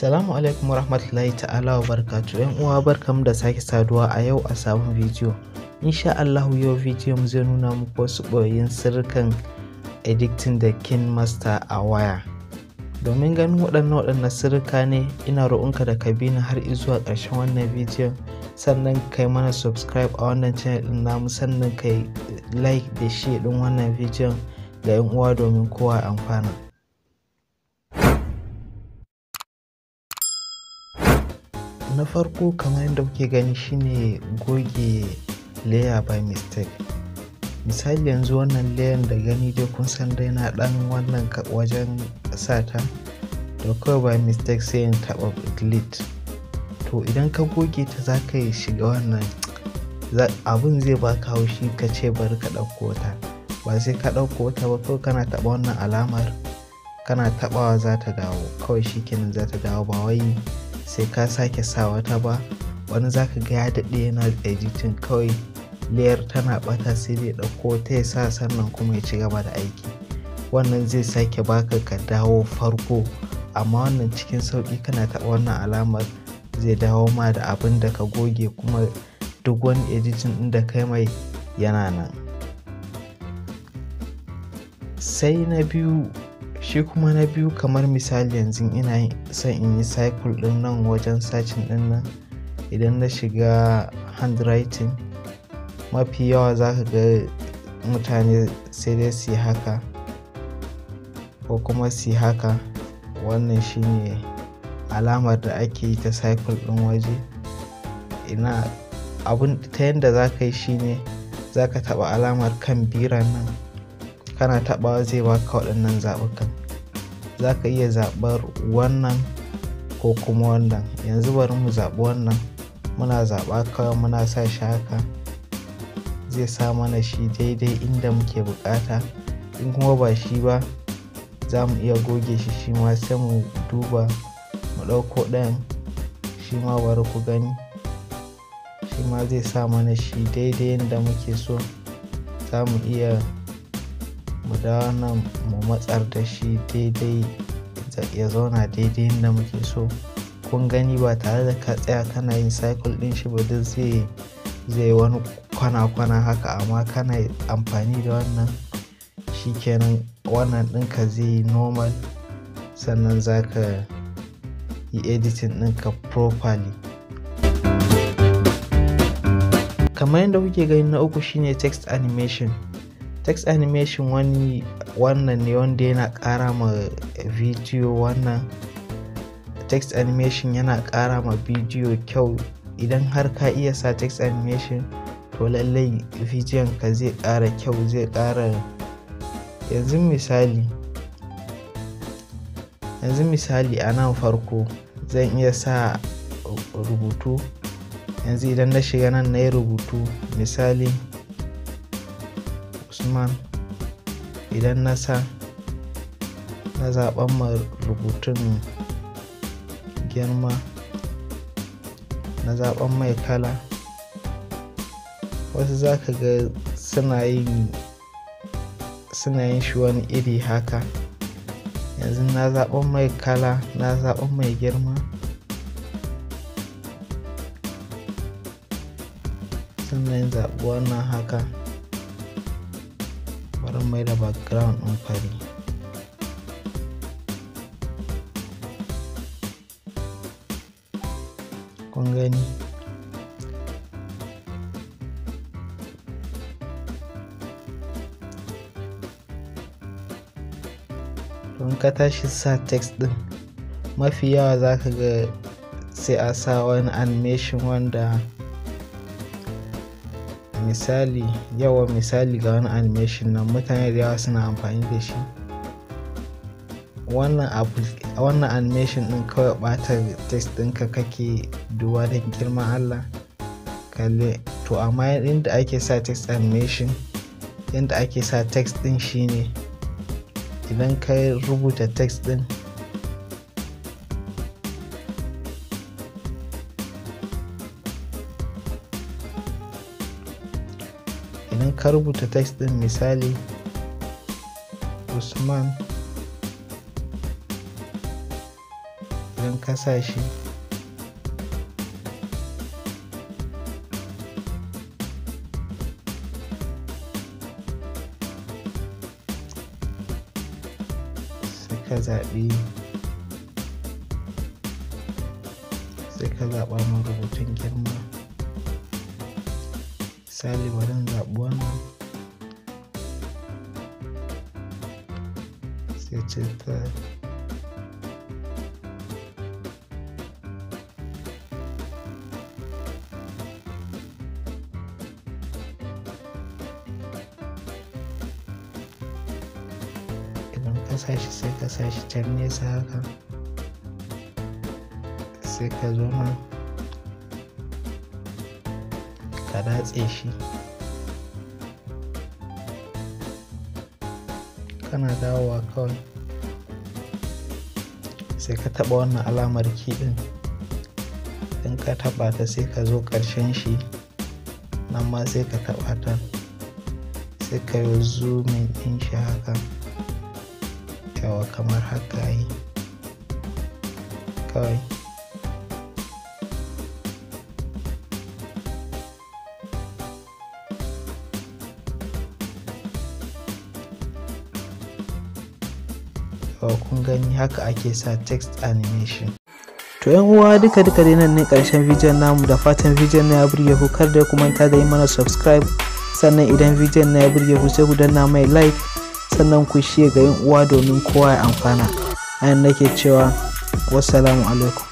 Assalamu alaikum warahmatullahi ta'ala wa barakatuh. Yan uwa, barkamu da sake saduwa a yau a sabon bidiyo. Insha Allahu yau bidiyon mu zai nuna muku wasu ɓoyayyun sirrikan editing da KineMaster a waya. Domin ganin waɗannan sirrika ne, ina roƙonka da ka bi ni har izuwa ƙarshen wannan bidiyon, sannan kai mana subscribe a wannan channel ɗin namu, sannan kai like da share ɗin wannan bidiyon ga 'yan uwa domin kowa ya amfana. Na farko, kamar yadda kuke gani, shine goge layer by mistake. Misali yanzu wannan layer da gani dai, kun san dai na dan wannan wajen sata da kawai by mistake sai in taɓa delete. To idan ka goge ta, za ka shiga wannan abun zai baka haushi, ka ce bari ka ɗauko ta. Ba sai ka ɗauko ta ba, kawai kana taɓa wannan alamar, kana taɓawa za ta dawo. Kawai shikenan, za ta dawo, ba wai sai ka sake sa wata ba. Wani zaka ga ya daɗe yana editing, kawai layer tana ɓata, sai dai ɗauko ta ya sa, sannan kuma ya ci gaba da aiki. Wannan zai sake baka ka dawo farko, amma wannan cikin sauƙi kana taɓa wannan alamar zai dawo ma da abin da ka goge, kuma duk wani editing ɗin da kai mai yana nan. Sai na biyu, shi kuma na biyu, kamar misali yanzu ina son in yi circle ɗin nan wajen searching ɗin nan. Idan na shiga handwriting, mafi yawa za ka ga mutane sai dai su yi haka ko kuma su yi haka. Wannan shine alamar da ake yi ta circle ɗin waje. Ina abun ta yanda za ka yi shine za ka taɓa alamar kan biran nan. Kana taɓawa zai baka waɗannan zaɓukan. Za ka iya zaɓar wannan ko kuma wannan. Yanzu bari mu zaɓi wannan. Muna zaɓa kawai muna sa shi haka, zai sa mana shi daidai inda muke buƙata. In kuma ba shi ba, za mu iya goge shi, shi ma sai mu duba mu ɗauko ɗayan. Shi ma bari ku gani, shi ma zai sa mana shi daidai yanda muke so. Za mu iya mu dawo nan mu matsar da shi daidai ya zauna daidai yanda muke so. Kun gani, ba tare da ka tsaya kana yin circle ɗin shi ba, duk zai wani kwana-kwana haka, amma kana amfani da wannan, shikenan, wannan ɗinka zai yi normal, sannan za ka yi editing ɗinka properly. Kamar yadda kuke gani, na uku shine text animation. Text animation wani wannan ne wanda yana ƙara ma video. Wannan text animation yana ƙara ma bidiyo kyau. Idan har ka iya sa text animation, to lallai bidiyon ka zai ƙara kyau, zai ƙara. Yanzu misali a nan farko zan iya sa rubutu. Yanzu idan na shiga nan na yi rubutu, misali Usman, idan na sa, na zaɓan ma rubutun girma, na zaɓan mai kala. Wasu za ka ga suna yin shi wani iri haka. Yanzu na zaɓan mai kala, na zaɓan mai girma, sannan zaɓi wannan haka. Bari mai da background ɗin fari. Kun gani, don ka tashi sa text ɗin, mafi yawa za ka ga sai a sa wani animation wanda misali yawa, misali ga wani animation nan, mutane da yawa suna amfani da shi. Wannan abu, wannan animation ɗin, kawai ɓata text ɗinka kake, duba don girman Allah kalle. To amma yadda ake sa text animation, yadda ake sa text ɗin shine idan ka rubuta text ɗin, idan ka rubuta text ɗin, misali Usman Idan ka sa shi, sai ka zaɓi, sai ka zaɓa mun rubutun girma. Misali bari in zaɓi wannan, sai ce ta idan ka sa shi sai ka sa shi can nesa haka, sai ka zo nan ka datse shi. Kana dawowa kawai sai ka taɓa wannan alamar key ɗin. In ka taɓa ta sai ka zo ƙarshen shi, nan ma sai ka taɓa ta, sai ka yi zooming ɗin shi haka, yawa kamar haka yi kawai. Yawa kun gani haka ake sa text animation. To yan uwa, duka duka dai nan ne karshen bidiyon namu. Da fatan bidiyon na ya burge ku. Kar da ku manta da yi mana subscribe, sannan idan bidiyon na ya burge ku sai ku danna mai like, sannan ku share ga yan uwa domin kowa ya amfana. Anan nake cewa wassalamu alaikum.